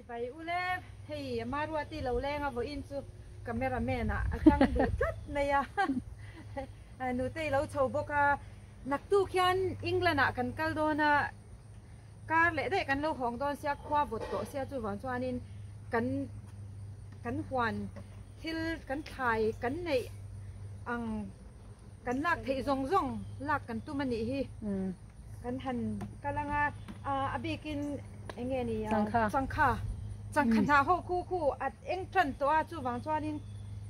Chibai ule, hei Maruati lo leng a vawiin chu camera man ah a tang duh tlat mai a, Nutei lo chho bawk a, naktuk hian England ah kan kal dawn a, kar leh daih kan lo hawng dawn sia khua vawt tawh sia chuvang chuanin kan kan huan thil kan thlai kan neih ang kan lak theih zawng zawng lak kan tum a nih hi. Kan han kal anga a bikin eng nge ni changkha changkha hnah ho khu khu a eng tan tawh a chuvang chuanin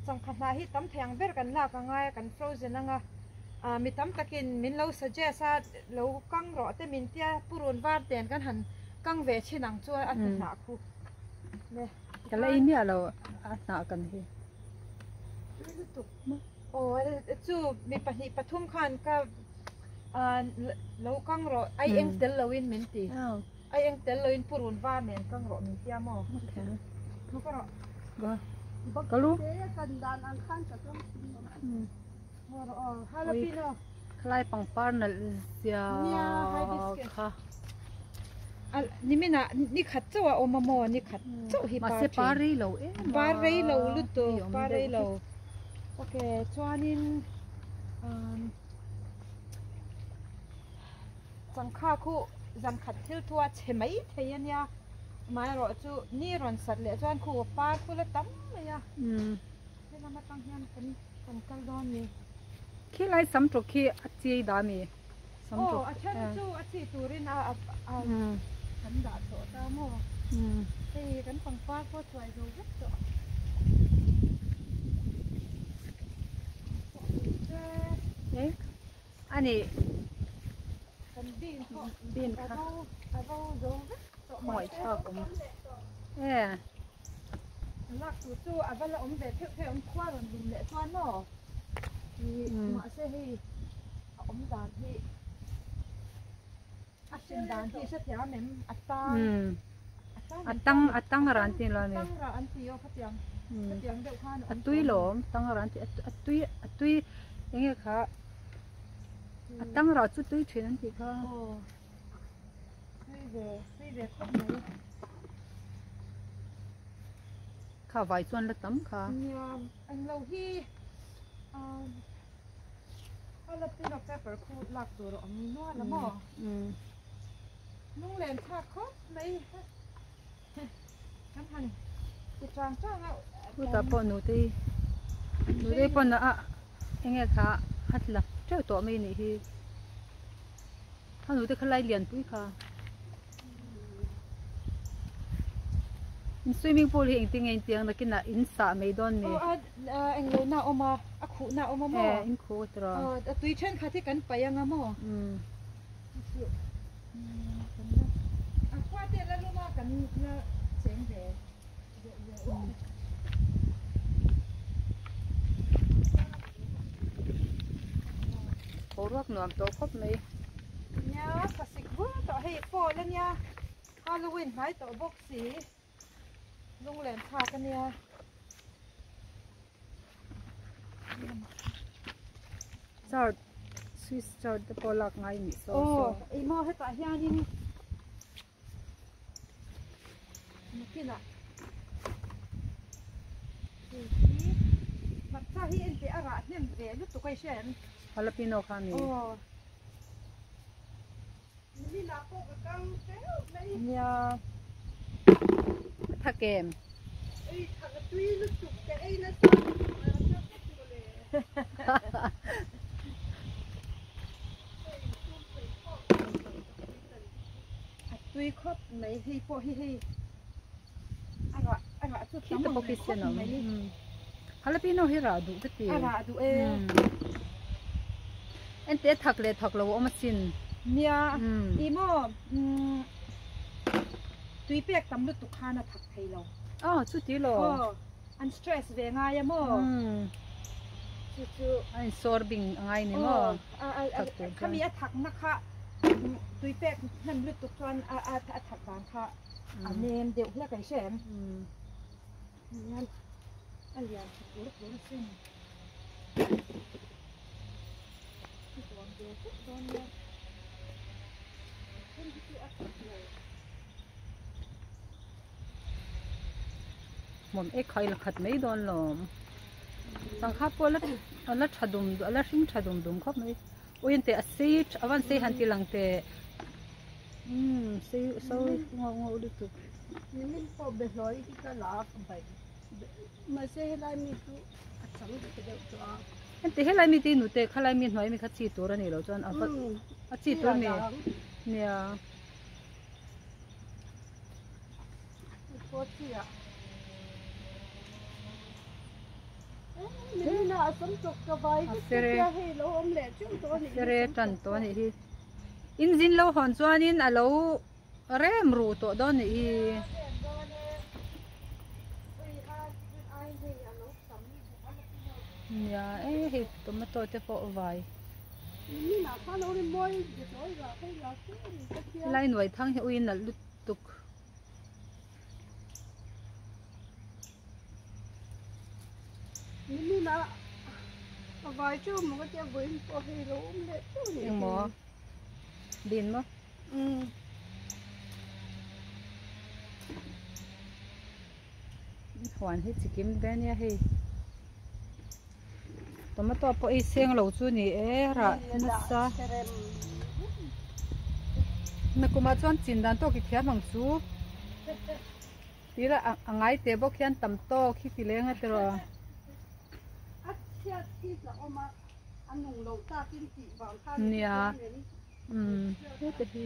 changkha hnah hi tam thei ang ber kan lak angai a kan frozen anga mi tam takin min lo suggest a lo kang rawh te min tia purun var ten kan han kang ve thin ang chu a hnah khu le ka la ei miah lo a hnah kan hi lutuk aw chu mi pahnih pathum khan ka Lo kang rawh, ai eng tel loin min ti. Ai eng tel loin purun var nen kang rawh min tia maw? Thu ka rawh. Ka lu. Jalapeno. Khalai pangpar nalh zia kha. Nimina ni khat chauh a awm a maw? Ni khat chauh hi par thin. Mahse par rei lo em a. Par rei lo lutuk, par rei lo. Okay, chuanin Changkha khu zan khat thil thu a chhe mai thei a nia, amaherawhchu ni rawn sat leh chuan khu par khu la tam mai a, helam atang hian kan kan kal dawn ni. Khi lai sam tawk khi a chi dah mi? Sam tawk. Aw a then chu a chi turin a a kan dah tawh ta maw? Hei kan pangpar pawh chuai zo vek tawh. Ani kan bin pawh bin kha a ro zo vek tawh mai thlak awm e lak tur chu a va la awm ve theuh theuh awm khua rawn lum leh chuan maw mahse hei a awm dan hi a hrin dan hi hrethiam em a tang a tang a tang ran ti lo ani tang ra an ti aw khatiang khatiang deuh khan a tui lawm tang ran ti a tui a tui enge kha a tang ra chu tui thin an tih kha aw tui ve tui ve khawp mai kha vai chuan la tam kha nia englo hi jalapeno pepper khu lak tur a awm nual a maw Lunglen thlak khawp mai kan han ti chang chang a. Chutah pawh nutei nutei pawn a enge kha a la teuh tawh mai nih hi a nute kha lai lian pui kha in swimming pool hi engtin nge in tiang nakinah in sah mai dawn mi. Aw a englo na a awm a a khuh na a awm a maw. E in khuh tawh. Aw a tui thenkhat hi kan paih ang a maw. A khua te la lum a kan la cheng ve deuh ve uai. Boruak nuam tawh khawp mai. Nia thlasik vur tawh hei fall ania Halloween hnai tawh bawk si lunglen thlak ania. Chart Swiss chart te pawh lak ngai nih saw saw. Aw eng maw hetah hianin nakinah hei hi hmarcha hi enteh a rah hnem ve lutuk a i hria em? Jalapeno kha mi. Aw. Nia. A thak em? A tui khawp mai hei pawh hi hei a rah a rah chu tam ang reng khawp mai. Jalapeno hi rah duh ka ti. A rah duh e. Enteh thak leh thak lo a awm asin. Nia i maw tui pek tam lutuk khan a thak thei lo. Aw chuti lo. Aw an stress ve ngai a maw. Chu chu. A in sawr bing a ngai ni maw. Aw khami a thak na kha tui pek hnem lutuk chuan a thak dan kha a nem deuh hlek a i hre em. Hian a lian tha tur tur asin. Hi tuam ve teuh dawn nia. Then hi chu a that lo. hmuam e khai la khat mai dawn lawm sangha pawh la a la tha dum a la hring tha dum dum khawp mai ui an teh a sei a van sei han ti lang teh umm sei sawi ngauh ngauh lutuk. Nimin pawh behlawi hi ka la a ka bai mahse helai mi chu a chang ta deuh tawh a. Heti helai mi te hi nute khalai mi hnuai mi kha chi tur a nih loh chuan a va a chi tur a ni nia. Fere tan tawh a nih hi engine lo hawn chuanin a lo rem ruh tawh dawn a nih hi. Nia e hei tomato te pawh vai. Helai nuai thang hi uiin nalh lutuk. Engmaw bin maw? Huan hi chikim ve ania hei tomato pawh ei seng lo chu ni e rah nasa nakumah chuan chin dan tawk i thiam ang chu tira a ngai teh bawk hian tam tawk hi ti leng a tiraw. Nia umm heta hi.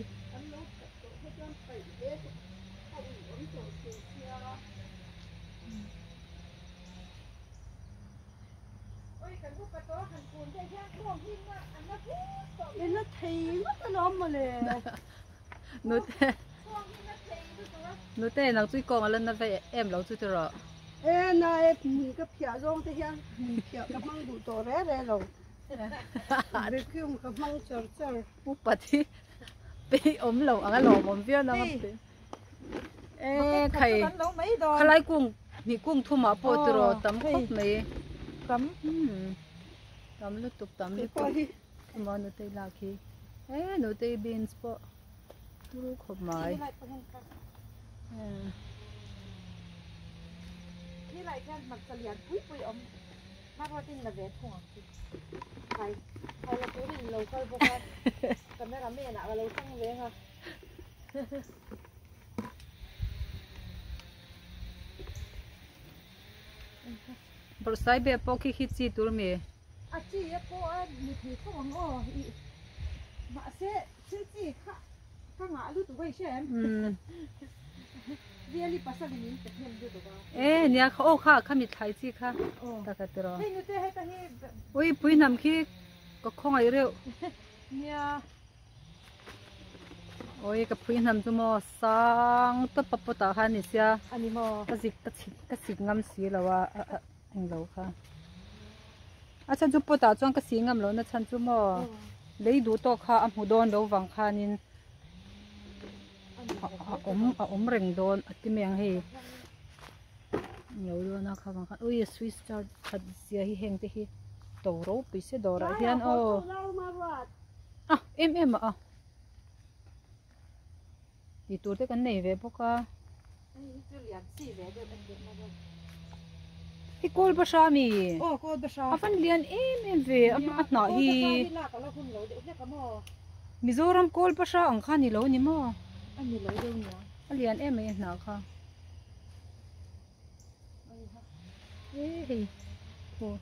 Nute nute nang chu i kawng a la na ve em lo chu tiraw. E na e hmun ka phiah zawng te hian hmun phiah ka hmang duh tawh re re lo. Vacuum ka hmang char char. Upat hi peih awm lo ang a lawmawm viau nang a peih. E khai khalai kung hnih kung thumah pawh tiraw tam khawp mai. Tam. Tam lutuk tam lutuk. Emaw nutei lak hi. E nutei beans pawh turu khawp mai. Khilai khian hmarcha lian pui pui awm. Hmaruatin la ve thung ang chu. Khai khai la turin lo kal bawk a. Camera man ah ka lo tang ve ang a. Bawrhsai be pawh khi khi chi tur mi. A chi a pawh a ni thei tho ang aw. I mahse thil chi kha ka ngah lutuk a i hria em? Really pasal in in pe hnem lutuk a. E nia kha aw kha kha mi thlai chi kha taka tiraw. Hei nute heta hi. Ui pui hnam khi ka khawngaih reuh. Nia. Oi ka phui hnam chu maw sang tawp a pot ah khan ni sia. Ani maw. Ka zik ka chhit ka sik ngam si lo a englo kha. A chhan chu pot ah chuan ka si ngam loh na chhan chu maw lei duh tawk kha a hmu dawn lo vang khanin a awm a awm reng dawn a ti mai ang hei. Englo dawn a kha vang khan ui swiss chart khat zia hi heng te hi to ropui se dawrah hian aw. A em em a tih tur te kan nei ve bawk a hi kawl bahra ami a van lian em em ve a hnah hi Mizoram kawl bahra ang kha a ni lo a ni maw a lian em mai a hnah kha e hei aw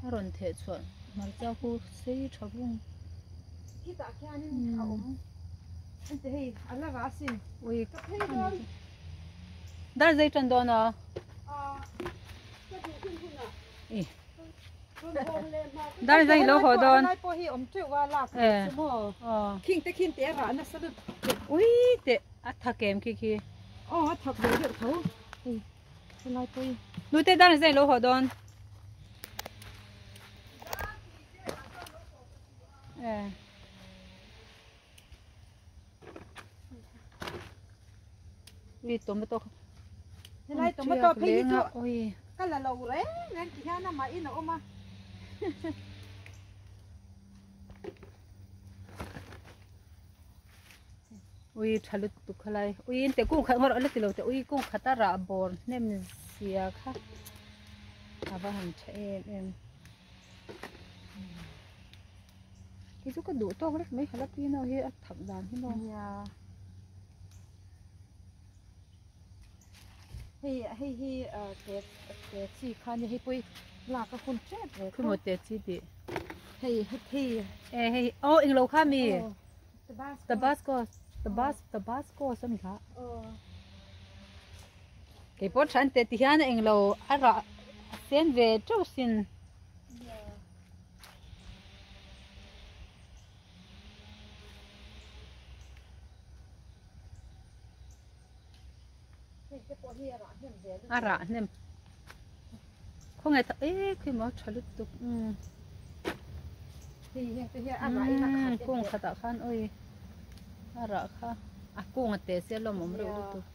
a rawn theh chhuah hmarcha khu sei tha vung khitah khianin a awm ente hei a la rah asin ui dar zai tan dawn a e dar zai lo haw dawn lai pawh hi awm teuh a lak khing te khin te a rah nasa lutuk ui te a thak em khi khi Aw a thak ve deuh tho hei helai pawh hi. Nute dan zai lo haw dawn. Eh. Ui tomato helai tomato phei hi chu ui ka la lo reng reng ti hian amah in a awm a. Ui tha lutuk khalai ui in te kung khat ngawrh la tilo te ui kung khata rah bawr hnem zia kha a va han tha em em kei chu ka duh tawk lek mai jalapeno hi a thak dan hi maw nia hei hei hi te te chi kha nia hei pawh hi lak a hun tep ve tho khawimaw te chi tih hei hei e hei aw englo kha mi. Tabasco Tabas Tabasco saw mi kha kei pawh than te ti hian englo a rah a sen ve teuh sin a rah hnem khawngaih tak e khawimaw tha lutuk umm kung khatah khan awi a rah kha a kung a teh sia lawm awm reuh lutuk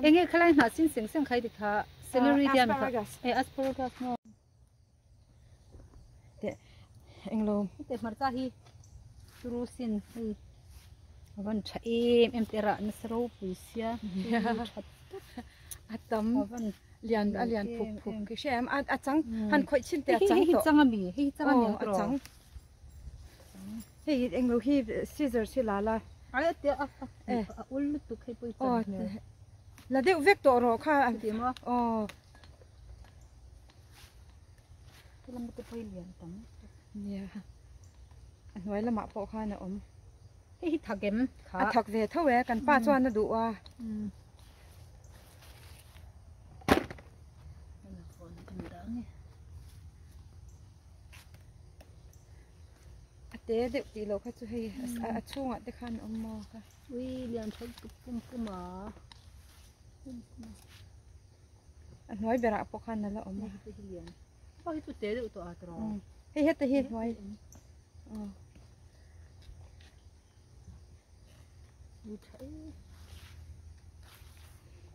Enge khalai hnah sin seng seng khai ti kha celery te ami kha e asparagus maw te englo te hmarcha hi turu sin hei avan tha em em te rah nasa ropui sia tha tak a tam avan lian a lian phuk phuk ki hre em a chang han khawih chin te a chang tawh hei chang ami hei chang ami a chang Hei englo hi scissors hi la la. Ai a tia a a ul lutuk hei pawh i chan hmel. La deuh vek tawh rawh kha. Chuti maw? Aw. Helam te pawh hi lian tam. Nia. A hnuai lamah pawh khan a awm. Hei hi thak em? Kha. A thak ve tho e kan pa chuan a duh a. A te deuh tih loh kha chu hei a chhungah te khan a awm maw ka. Ui lian tha lutuk pum pum a. A hnuai berah pawh khan a la awm a. Hei hi lian. Pawh hi chu te deuh tawh a tawh. Hei heta hi hnuai. Ui tha e.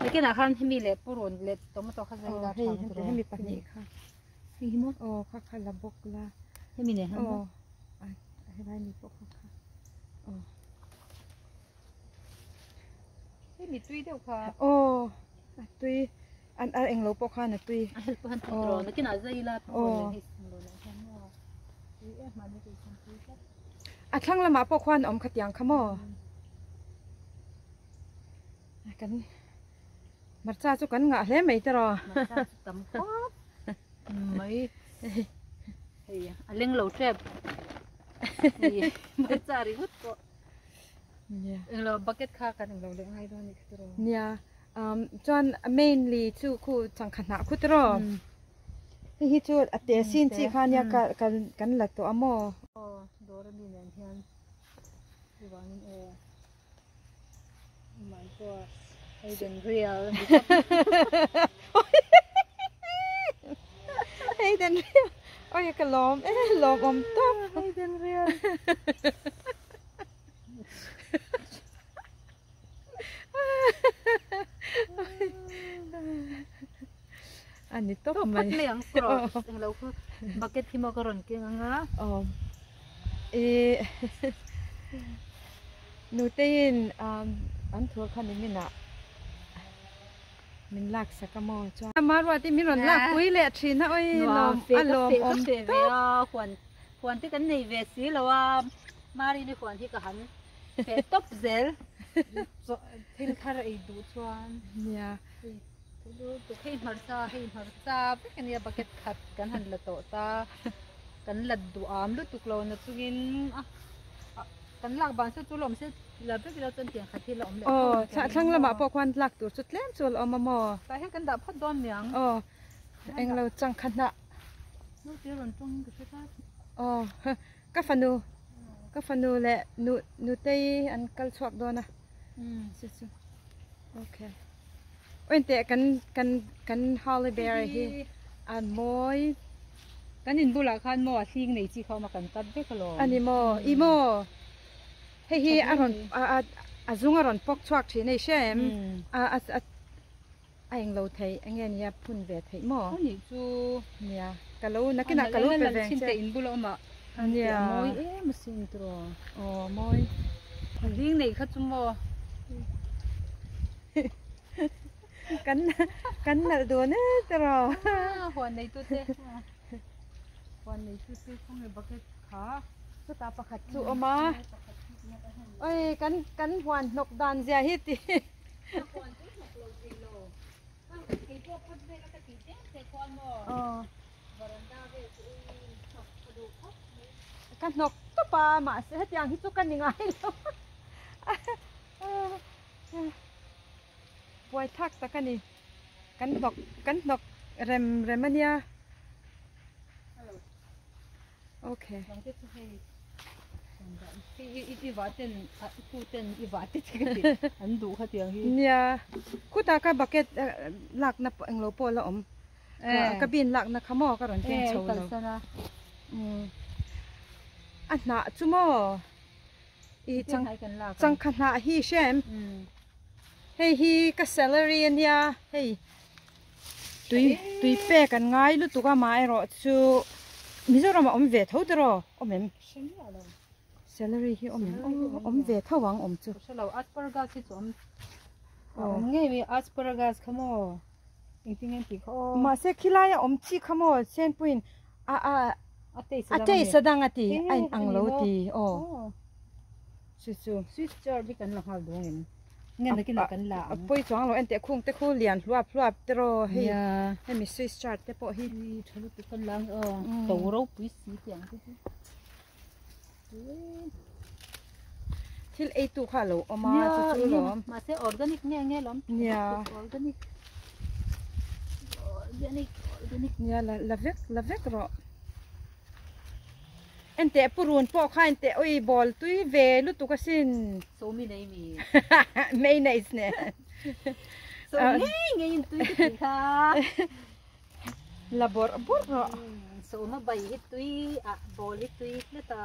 Lekin ah khan hemi leh purun leh tomato kha zai la tha ang tawh. Hemi pahnih kha. Hei hi maw? Aw kha kha la bawk la. Hemi nen khan maw? Aw helai mi pawh kha kha. Aw. Hemi tui deuh kha. Aw a tui an a englo pawh khan a tui. A help pawh han tui tawh nakin ah zai la purun leh hei englo nen khan maw? Tui em mahni tui khan tui tlat. A thlang lamah pawh khuan a awm khatiang kha maw? Kan hmarcha chu kan ngah hle mai tiraw? Hmarcha chu tam khawp mai. Hei a leng lo tep. Hei hmarcha ringawt pawh. Nia. Englo bucket kha kan englo leh ngai dawn anih kha tiraw? Nia. Chuan mainly chu khu changkha hnah khu tiraw? Hei hi chu a te sin chi kha nia kan la tawh a maw? Aw dawr ami nen hian chuvangin e man pawh Hayden Real Hayden Real oi ka lawm e lawm awm tawp Hayden Real A ni tawp mai. Tawp mai ang cross. Englo khu bucket hi maw ka rawn keng ang a. Aw. I Nuteiin an thur kha nimin ah min lak sak a maw chuan. Maruati min rawn lak pui leh thin a oi lawm a lawm awm tawp. Huan huan te kan nei ve si lo a Marini huan hi ka han feh tawp zel. Thil thar ei duh chuan. Nia. Hei hmarcha hei hmarcha vek ania bucket khat kan han la tawh ta kan la duh am lutuk lo na chungin a kan lak ban chu chu la awm se la vek ila chuan tiang khat hi la awm leh aw thlang lamah pawh khuan lak tur chu tlem chu a la awm a maw tah hian kan dah phawt dawn niang aw englo changkha hnah naute rawn tawng in ka hre tlat aw ka fanu ka fanu leh nu nutei an kal chhuak dawn a chu chu okay. Awinteh kan kan kan holly berry hi a mawi. Kan in bulah khan maw a hling nei chi kha awm a kan cut vek alawm. Ani maw i maw hei hi a rawn a a. A zung a rawn pawk chhuak thin a i hria em? A a a a englo thei enge nia phun ve theih maw? A nih chu. Nia ka lo nakinah ka lo pe veng che. In bula awm ah. Nia. A mawi em asin tiraw. Aw mawi. Hling nei kha chu maw. Kan kan nalh dun e tiraw. Huan neitu te. Huan neitu te khawnge bucket kha. Chutah pakhat chu awm a. Oi kan kan huan hnawk dan zia hi ti. Huan chu hnawk lo thei lo. Kei pawh phawt vel a ka tih tlem che khuan maw. Varanda vel chu ui hnawk ka duh khawp mai. Ka hnawk tawp a mahse hetiang hi chu ka ni ngai lo. Buai thlak tak a ni. Kan hnawk kan hnawk rem rem a nia. Okay. Nia khutah ka bucket lakna englo pawh la awm. Ka bin lakna kha maw ka rawn keng chho lo. A hnah chu maw i chang changkha hnah hi hria em? Hei hi ka salary a nia hei tui tui pek an ngai lutuk a amaherawh chu Mizoram a awm ve tho tiraw awm em? Salary hi awm em? Awm ve tho ang awm chu. Hrelo asparagus hi chu awm awm ngei mai asparagus kha maw engtin nge an tih kha aw. Mahse khilai a awm chi kha maw Senpuiin a a a taste a dang a ti a in ang lo ti aw. Chu chu. Swiss chard hi kan la nghal dawn em? Nge nakinah kan la ang. A pawi chuang lo enteh khung te khu lian hluap hluap te rawh hei hemi Swiss chard te pawh hi. Ui tha lutuk kan la ang aw. To ropui si tih ang te chu. Thil ei tu kha a lo awm a chu chu lawm. Mahse organic nge nge lawm. Nia. Organic. Organic organic. Nia la la vek la vek rawh. Enteh purun pawh kha enteh ui ball tui ve lutuk asin. Sawmi nei mi. Mayonnaise nen. So ngei ngei in tui ka tih kha. La bawrh bawrh rawh. Sawma bai hi tui a ball hi tui hlet a.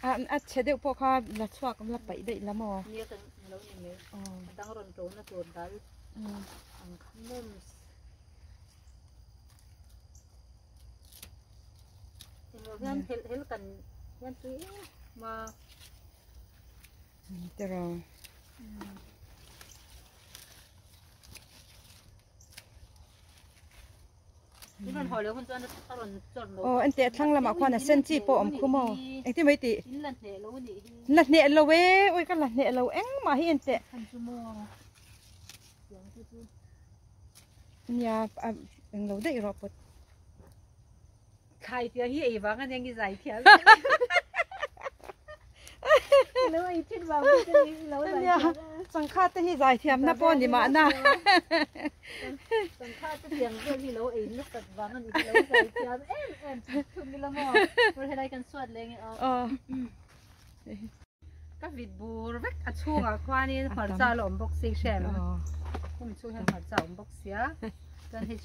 A a chhe deuh pawh kha la chhuak la paih daih la maw? Nia kan lo ni mai. A dang rawn to na tur dal ang kha mums. Englo hian hel hel kan hian tui em ma. Tiraw. Aw enteh a thlang lamah khuan a sen chi pawh a awm khum aw engtin mai tih la hneh lo e ui ka la hneh lo engmah hi enteh nia a englo daih rawh pawt. Thlai tia hi ei vang ania nge zai thiam lo ei thin vang pawh te ni lo zai thiam a. Changkha te hi zai thiam na pawh ni mahna. Changkha te tiang vel hi lo ei nasat vang ani hi lo zai thiam em em thung ila maw ur helai kan suat leng e aw. Ka vit bur vek a chhungah khuanin hmarcha la awm bawk si hrem. Hemi chhung hian hmarcha a awm bawk sia. Chuan hei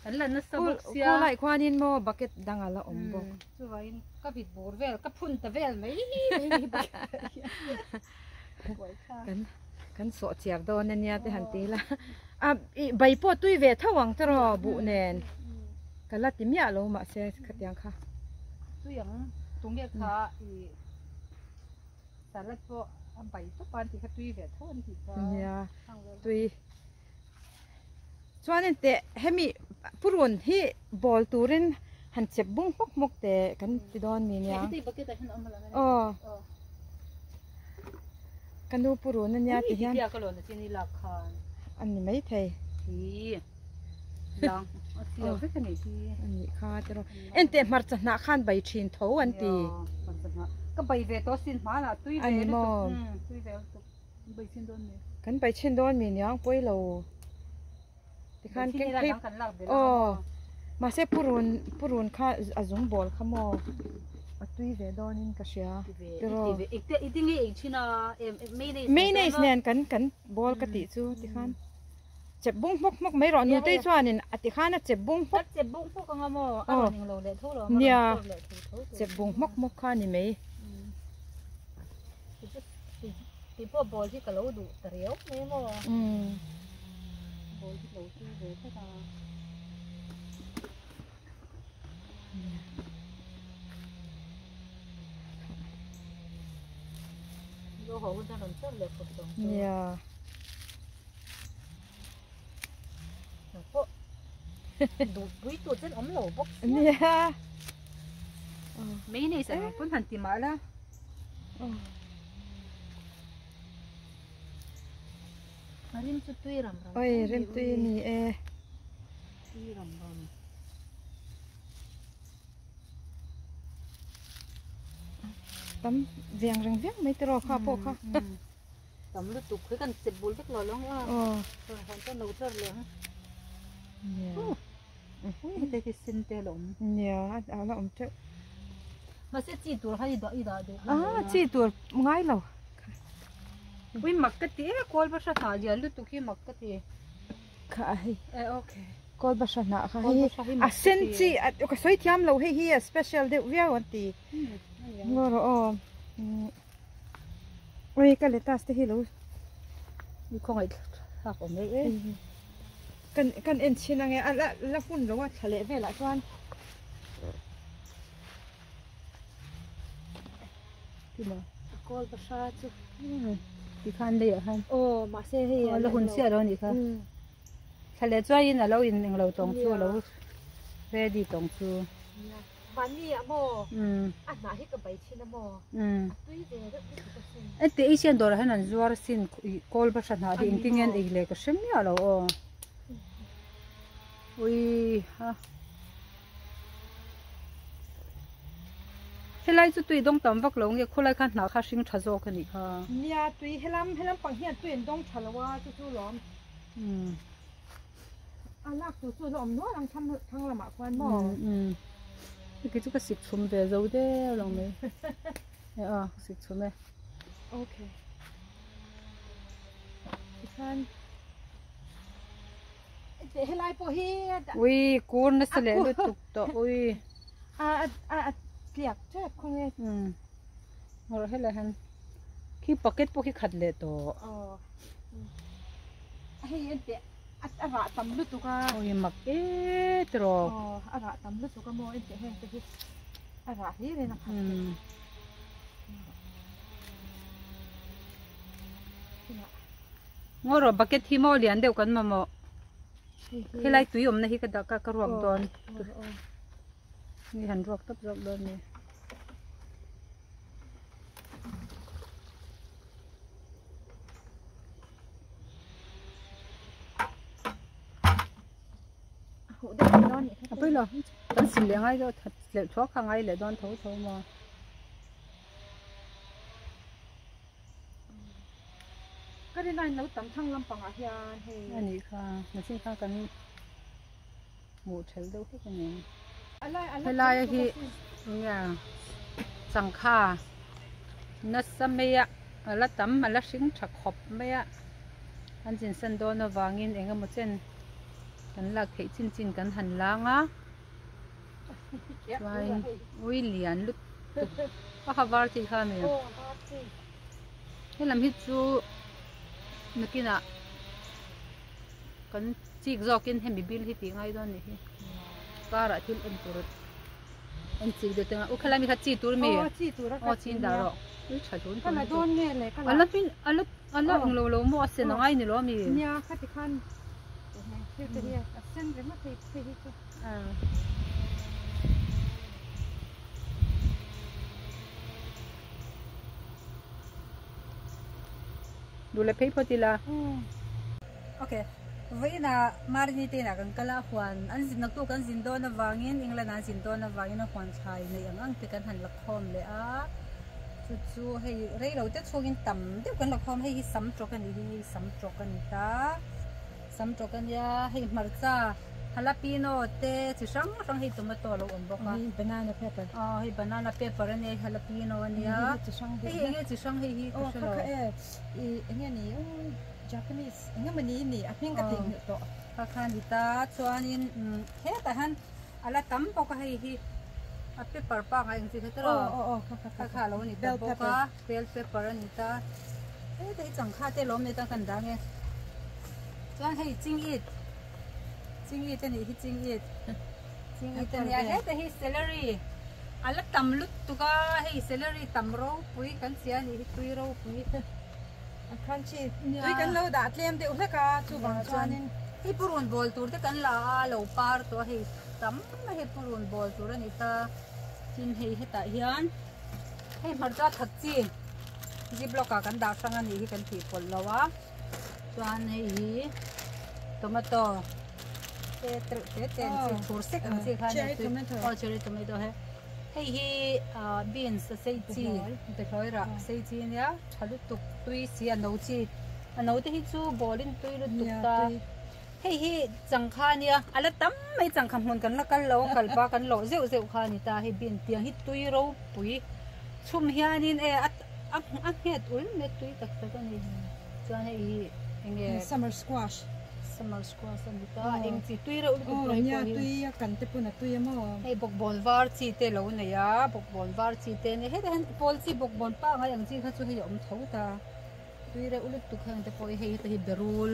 kan la nasa bawk sia. Khulai khuanin maw bucket dang a la awm bawk. Chuvangin ka vit bur vel ka phun ta vel mai mai ni bucket ah hian. Kan kan sawh chiar dawn ania te han ti ila. A ih bai pawh tui ve tho ang tiraw buh nen. Ka la ti miah lo mahse khatiang kha. Tui ang tunge kha ih salad pawh a bai tawp a an tih kha tui ve tho an tih kha. Nia tui. Chuanin teh hemi purun hi bawl turin han chep bung hmawk hmawk teh kan ti dawn mi nia. Aw. Ka nu purun ania ti hian. A ni mai thei. A nih kha tiraw. Enteh hmarcha hnah khan bai thin tho an ti. A ni maw. Kan pai chhin dawn mi niang pawi lo tikhan keng phei aw mahse purun purun kha a zung bawl kha maw a tui ve dawn in ka hria tiraw mayonnaise nen kan kan bawl ka tih chu tikhan. Chep bung hmawk hmawk mai rawh nutei chuanin a ti khan a chep bung hmawk. A chep bung hmawk anga maw a rawn englo leh tho lo a nia chep bung hmawk hmawk kha a ni mai. Tih pawh ball hi ka lo duh ta riau mai maw. Ball hi lo tui ve tlat a. Nia. Nia. Mei nei sa pun han ti mah la. Rim chu tui ram ram. Oi rim tui ni e. Tui ram ram. Tam viang reng viang mai tiraw kha pawh kha. Tam lutuk khi kan chep bul vek lo lo ang a. Rawn hawn chuan lo tlar leh ang. Ui hete khi sen te a la awm. Nia a la awm teuh. Mahse chi tur kha i dah i dah duh. Ah chi tur ngai lo. Ui mak ka ti e kawl va hra hnah lian lutuk hi mak ka ti. Kha a hei. E okay. Kawl va hra hnah kha hei a sen chi ka sawi thiam lo hei hi a special deuh viau an ti. Ngaw rawh aw. Ui ka lettuce te hi lo i khawngaih thlak awm reuh e. Kan kan en chhin ange a la la hun lo a thla leh velah chuan. Tima. A kawl va hra chu. Ti khan leiah khan. Aw mahse hei a la hun chiah lo anih kha. Thla leh chuain a lo in englo tawng chu a lo ready tawng chu. Mahni ah maw a hnah hi ka bai thin a maw a tui ve reuh lutuk asin. Ente Asian dawrah hian an zuar asin kawl va hra hnah hi engtin nge an ei leh ka hre miah lo aw. Ui ha. Helai chu tui dawng tam vak lo nge khawlai khan hnah kha hring tha zawk a nih kha. Nia tui helam helam pang hian tui an dawng tha lo a chu chu lawm. A lak tur chu a awm nual ang thlang thlang lamah khuan maw. Hei chu ka sik chhum ve zo deuh lo mai. E a sik chhum e. Okay. Tikhan helai pawh hi ui kur nasa leh lutuk tawh ui a a a tliak tep khaw nge ngawrh helai hian khi bucket pawh khi khat leh tawh aw hei en teh a rah tam lutuk a ui mak e tiraw aw a rah tam lutuk a maw en teh heng te hi a rah hlir in a khat Ngaw rawh bucket hi maw lian deuh kan mamawh helai tui awmna hi ka dah ka ruak dawn ni han ruak tawp zawk dawn ni a pawi lo kan sil leh ngai deuh that leh thuak kha ngai leh dawn tho tho maw. Ka rin ain lo tam thang lampangah hian hei. A nih kha, nachin kha kan hmuh thelh deuh hlek a ni. Helai hi enge changkha nasa mai a, a la tam a la hring tha khawp mai a, an chinsan dawn avangin eng emaw chen kan lak theih chin chin kan han lang a. Chuan ui lian lutuk a ha var chi kha ami helam hi chu nakinah kan chik zawkin hemi bil hi tih ngai dawn anih hi karah thil en tur en chik deuh te u khelai mi kha chi tur mi aw chi in dah rawh ui tha hlun a la hmin a la a la englo lo maw a sen angai ni lo ami nia khati khan thil te hi a sen ringawt hei phei hi chu. Duh leh phei phawt ila. Okay. Vawiin ah Marini te inah kan kal a, huan an zin naktuk an zin dawn avangin England ah an zin dawn avangin a huan thlai neih ang ang te kan han la khawm leh a. Chu chu hei rei lo te chhungin tam deuh kan la khawm hei hi sam tawk a nih hi, sam tawk a ni ta. Sam tawk a nia, hei hmarcha. Jalapeno te chi hrang hrang hei tomato a lo awm bawk a. Hei banana pepper. Aw hei banana pepper a nia hei jalapeno a nia. Hei hi chi hrang deuh. Hei enge chi hrang hei hi ka hre lo. Aw kha kha e ih enge ni aw Japanese enge maw ni ni a hming ka theihnghilh tawh. Kha kha a ni ta chuanin umm hetah hian a la tam bawk a hei hi a pepper pangai ang chi kha tiraw. Aw aw aw kha kha kha kha a lo ni ta bawk a bell pepper a ni ta. Heta hi changkha te lawm nei tan kan dang e. Chuan hei chingit chingit a nih hi chingit chingit a nia heta hi celery a la tam lutuk a hei celery tam ropui kan chhia a nih hi tui ropui a crunchy tui kan lo dah tlem deuh hlek a chuvang chuanin hei purun bawl tur te kan la a lo par tawh a hei tam mai hei purun bawl tur a ni ta tin hei hetah hian Hei hmarcha that chi ziplock ah kan dah hrang a nih hi kan tih pawlh lo a chuan hei hi tomato te tereuh te te ang chi thur sek ang chi kha ania aw cherry tomato he hei hi ah beans a sei chi behlawi rah sei chi ania tha lutuk tui si a no chi a no te hi chu ball in tui lutuk ta. Hei hi changkha ania a la tam mai changkha hmun kan la kal lo a kalpa kan lawh zeuh zeuh kha a ni ta hei bin tiang hi tui ropui chhum hianin e a a nghet ul mai tui tak tak a ni chuan hei hi enge summer squash summer squash a ni ta eng chi tui reuh lutuk aw nia tui a kan te pawn a tui a maw hei bawkbawn var chi te lo nei a bawkbawn var chi te ania hetah hian pawl chi bawkbawn pangai ang chi kha chu hei a awm tho ta. Tui reuh lutuk heng te pawh hi hei heta hi berul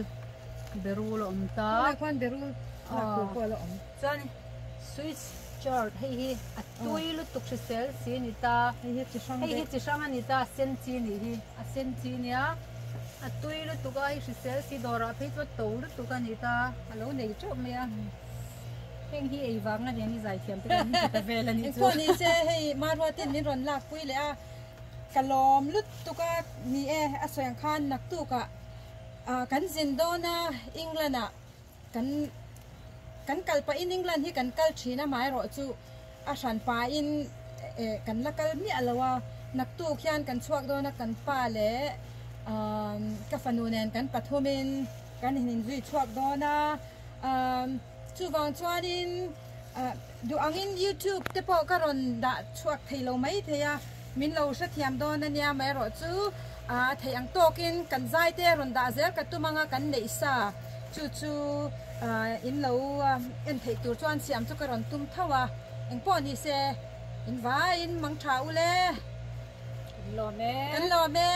berul a awm ta. Tunah khuan berul lak tur pawh a la awm. Chuan swiss chard hei hi a tui lutuk hrisel si a ni ta. Hei hi chi hrang Hei hi chi hrang a ni ta a sen chi a nih hi a sen chi a nia a tui lutuk a hei hrisel si dawrah phei chuan to lutuk a ni ta a lo nei teuh mai a. Heng hi ei vang a niang i zaithiam te kan inti ta vel a nih chu. Engpawh ni se hei Maruatin min rawn lakpui leh a. Ka lawm lutuk a ni e, a sawi ang khan naktukah kan zin dawn a, England ah kan kan kal pahin England hi kan kal thin a, amaherawhchu a hran pahin kan la kal miah lo a, naktuk hian kan chhuak dawn a, kan pa leh ka fanu nen kan pathumin kan inzui chhuak dawn a, chuvang chuanin Duh angin YouTube te pawh ka rawn dah chhuak thei lo mai thei a, min lo hrethiam dawn a nia amaherawh chu a theih ang tawkin kan zai te rawn dah zel ka tum anga kan neih sa chu chu in lo en theih tur chuan siam chu ka rawn tum tho a, engpawh ni se in vaiin mang tha ule. Kan lawm e. Kan lawm e.